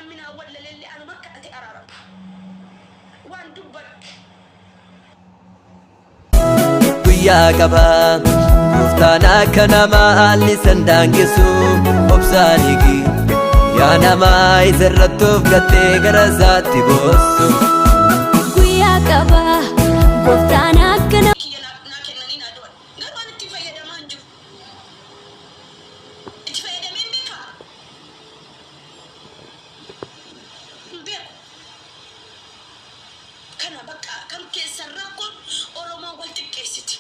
Namni naa wallalellee anuma kadhate araarama. Waan dubbadhu. Guyyaa qaba gooftaan akka namaa haalli san daangessu obsaan eegi yaa namaa isa irratti of gattee gara isaatti boossu. Guyyaa qaba gooftaan akka nama. Kiyya naa kennanii naa du'an. Garuu ani itti fayyadamaa hin jiru. Itti fayyadamee hin beekaa? Hin beeku. Kana bakka kan keessan rakkoon Oromoon wal xiqqeessiti.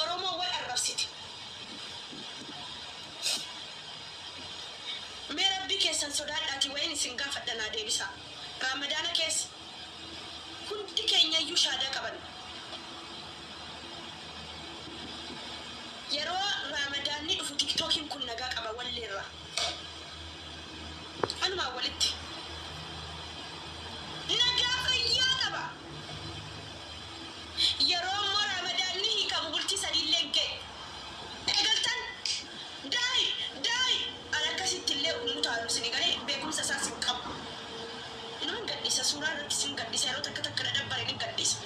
Oromoon wal arrabsiti. Mee Rabbii keessan sodaadhaatii wayiin isin gaafadha naa deebisaa. Raamadaana keessa hundi keenyayyuu shaadaa qabanna. Yeroo Raamadaanni dhufu tiktookiin kun nagaa qaba walleerra. Anumaan walitti. Nagaa fayyaa qaba. Yeroo immoo Raamadaanni hiikamu bultii sadiillee hin ga'e. Eegaltan daayi daayi an akkasitti illee hin utaalu isinii galee beekumsa isaas hin qabu. Inuman gadhiisa suuraa irratti sin gadhiisa yeroo takka takka na dabbare nin gadhiisa.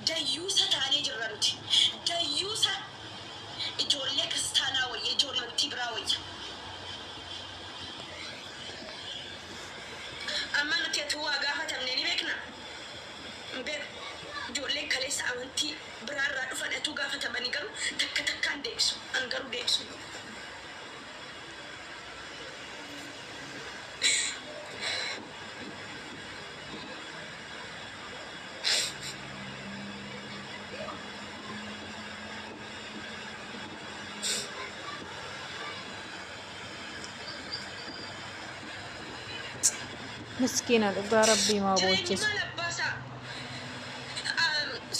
Dayyuusa taanee jirra nuti. Dayyuusa ijoollee kiristaanaa wayya ijoollee amantii biraa wayya. Amma nuti atuu waa gaafatamne ni beekna? Hin beeknu. Ijoolleen kaleessa amantii biraarraa dhufan atuu gaafatamanii garuu takka takkaan deebisu. An garuu deebisu hin qabu. Miskiina dhugaa rabbii maa Jireenyi boochisa. maal abbaasaa?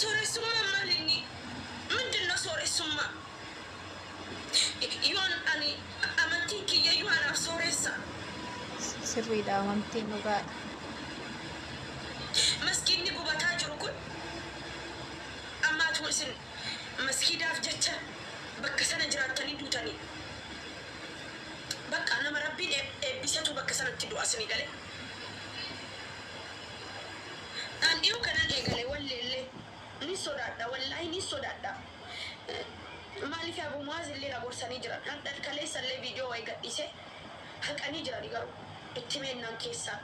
Sooressummaan maal inni? Mindinno sooressummaa? Yoon ani amantiin kiyyayyuu anaaf sooressa. Sirriidha amantiin dhugaadha. Maskiinni gubataa jiru kun amma atuu isin maskiidaaf jecha bakka sana jiraattanii duutanii. Bakka nama Rabbiin eebbisetu bakka sanatti du'a isinii galee. An dhiyoo kanan eegale walleellee ni sodaadha wallaahi ni sodaadha. Maaliif Abu Muaz illee na gorsanii jiran. Hadha kaleessa illee viidiyoo wayii gadhiisee haqanii jirani garuu itti meennaan keessaa.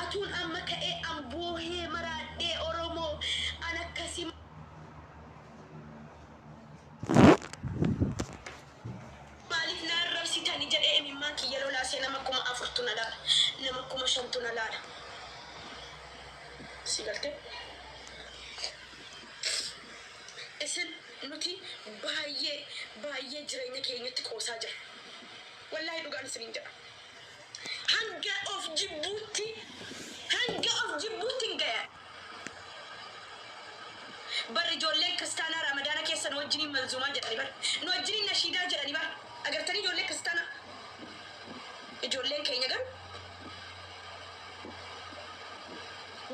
Atuun amma ka'ee an boohee maraadhee Oromoo an akkasii maaliif na arrabsitani jedhee imimmaan kiyya lolaasee nama 4000tu na laala. Nama 5000tu na laala. Si galtee? Isin nuti baay'ee baay'ee jireenya keenyatti qoosaa jirra. Wallaahi dhugaan isiniin jedha. Hanga of jibbuutti hanga of jibbuutti hin gaya. Bar ijoolleen kiristaanaa Ramadaana keessa nu wajjiniin manzuumaa jedhani bar. Nu wajjiniin nashiidaa jedhani bar. Agartanii ijoollee kiristaanaa? Ijoolleen keenya garuu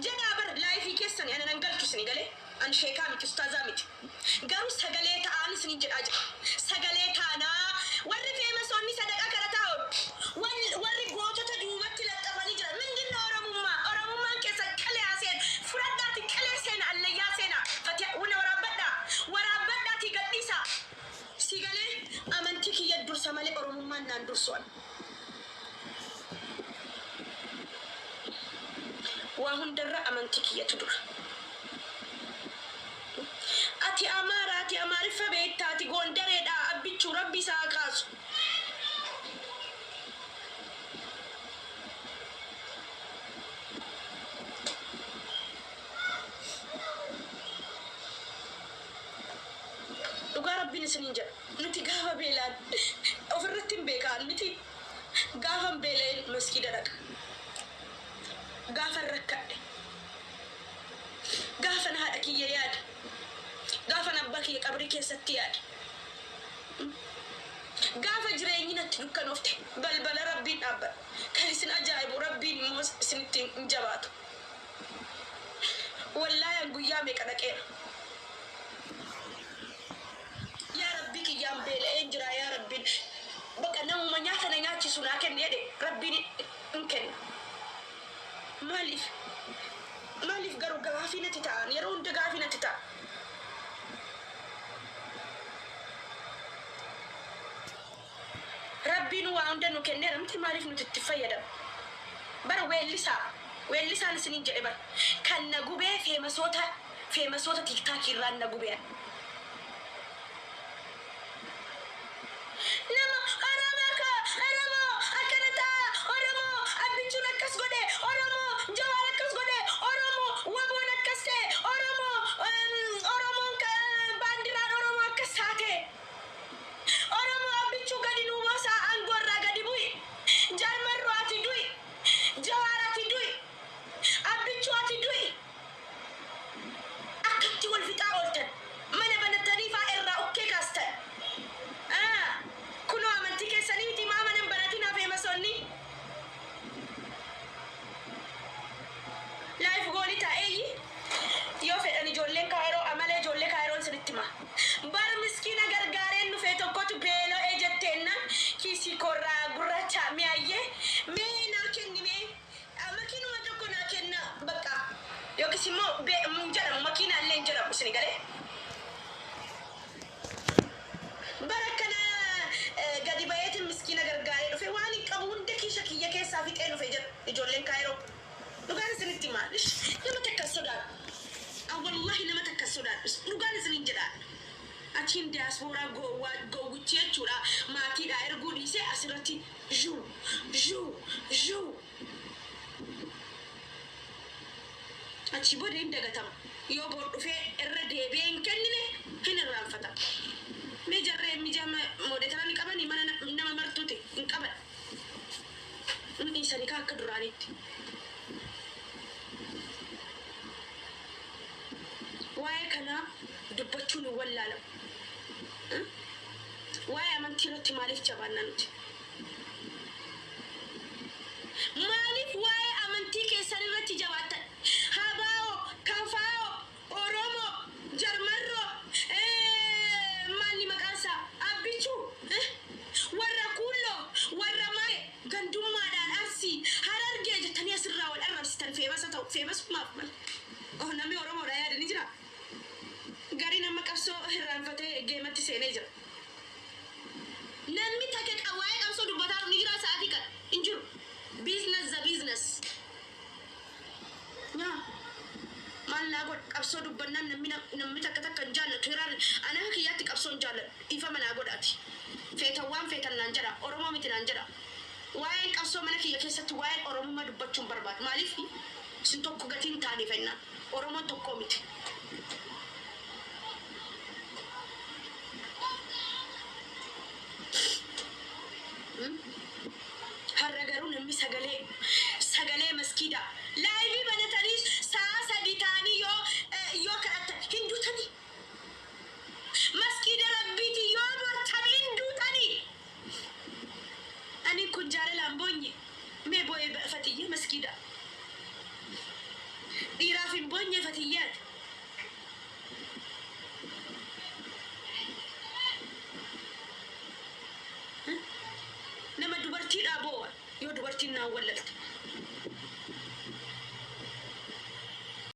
jedhaa bar laayifii keessani ana nan galchu isinii galee an sheekaa miti ustaazaa miti garuu sagalee ta'aan isiniin jedhaa jira sagalee taanaa warri feemasoonni sadaqaa kadhataa oolu warri gootota duubatti laxxafanii jiran mindinna oromummaa oromummaan keessan qilee haa seenu fudhadhaati qilee seena allayyaa seena fatiha wuna waraabbadhaa waraabbadhaatii gadhiisaa si galee amantii kiyya dursa malee oromummaan naan dursu an. Waa hundarra amantii kiyyatu dura. Ati Amaara, ati Amaariffa beekta, ati Goondareedha, Abbichuu Rabbi isa haa kaasu. Dhugaa Rabbiin isiniin jedha. Nuti gaafa beelaan ofirratti hin beekaan miti. Gaafan beela'een masgiida dhaqa. Gaafan rakkadhe. Gaafan haadha kiyya yaade. Gaafan abbaa kiyya qabrii keessatti yaade. Gaafa jireenyi natti dukkanoofte balbala Rabbiin dhaabbadha. Kan isin ajaa'ibu Rabbiin immoo isinitti hin jabaatu. Wallaahi an guyyaa meeqa dhaqeera. Rabbiin hin kenna. Maaliif? Maaliif garuu gaafii natti ta'an yeroo hunda gaafii natti ta'a. Rabbiin waa hunda nu kenneera miti, maaliif nuti itti fayyadamu? Bara weellisaa weellisaan isiniin jedhe bara kan na gubee famousoota TikTokii irraan na gubee. Nama Oromoo ka Oromoo akkana ta'a, Oromoo Abbichuun akkas godhe, Oromoo Jawaar akkas godhe, Oromoo Waboon akkas ta'e, Oromoo Oromoon baandiraan Oromoo akkas taate. Oromoo Abbichuu gadi nuu boosaa, aangoo irraa gadi bu'i. Jarmarroo ati du'i. Jawaar ati du'i. Abbichuu ati du'i. Akkatti wal fixaa ooltan. Mana banattanii faa irraa ukkee kaastan. Kunoo amantii keessanii miti, maa mana hin banatin haa famousoonni? Life goalii taa'eeyyi. Yoo fedhan ijoolleen Kaayiroo amalee ijoollee Kaayiroon sinitti hima. Bar miskiina gargaareen dhufee tokkotu beela'ee jetteenna kiisii koorraa gurraacha mi'aayyee mee naa kenni, mee makiinuma tokko naa kenna bakka, yookiis immoo hin jedhamu, makiinaa illee hin jedhamu isini galee. Bara kana gadi bayeetiin miskiina gargaaree dhufe, waan hin qabu hunda kiisha kiyya keessaa fixee dhufe jedhu ijoolleen Kaayiroo. Dhugaan isinitti himaa, nama takka hin sodaadhu. Wallahi nama takka hin sodaadhu. Dhugaan isiniin jedhaa. Achiin diyaaspooraa gowwaa gowwichi jechuudha maatiidhaa erguu dhiisee asirratti zhuu zhuu zhuu. Achi booda hin dagatama. Yoo bor dhufee irra deebi'ee hin kennine hin irraanfatama. Mee jarreen mijama moderatora ni qabanii mana nama martuuti hin qaban. Hin dhiisanii kaa akka duraanitti. Waa'ee kanaa dubbachuun hin wallaalamu. Waa'ee amantii irratti maaliif jabaanna nuti? Maaliif waa'ee amantii keessan irratti jabaattan? Habaa'oo, Kafaa'oo, Oromoo, Jarmarroo, maalni maqaan isaa? Abbichuu, warra Kuulloo, warra Maaree, gandummaadhaan Arsii, Harargee jettanii asirraa wal arrabsitan famousa ta'u. Famousummaaf mal. Oh, namni Oromoodha yaada ni jira. Gariin amma qabsoo hirraanfatee geematti seenee jira. Namni takka waa'ee qabsoo dubbataa ni jira sa'aatii kana hin jiru. Business the business. Nyaa. Maal naa godha, qabsoo dubbannaan namni takka takka hin jaallatu. Hiraan ana akka kiyyaatti qabsoo hin jaallatu. Dhiifama naa godhaati. Feetan waan feetan naan jedha. Oromoo miti naan jedha. Waa'een qabsoo mana kiyya keessatti waa'een Oromummaa dubbachuu hin barbaadu. Maaliif isin tokko gatiin taaneef ennaan. Oromoon tokkoo miti.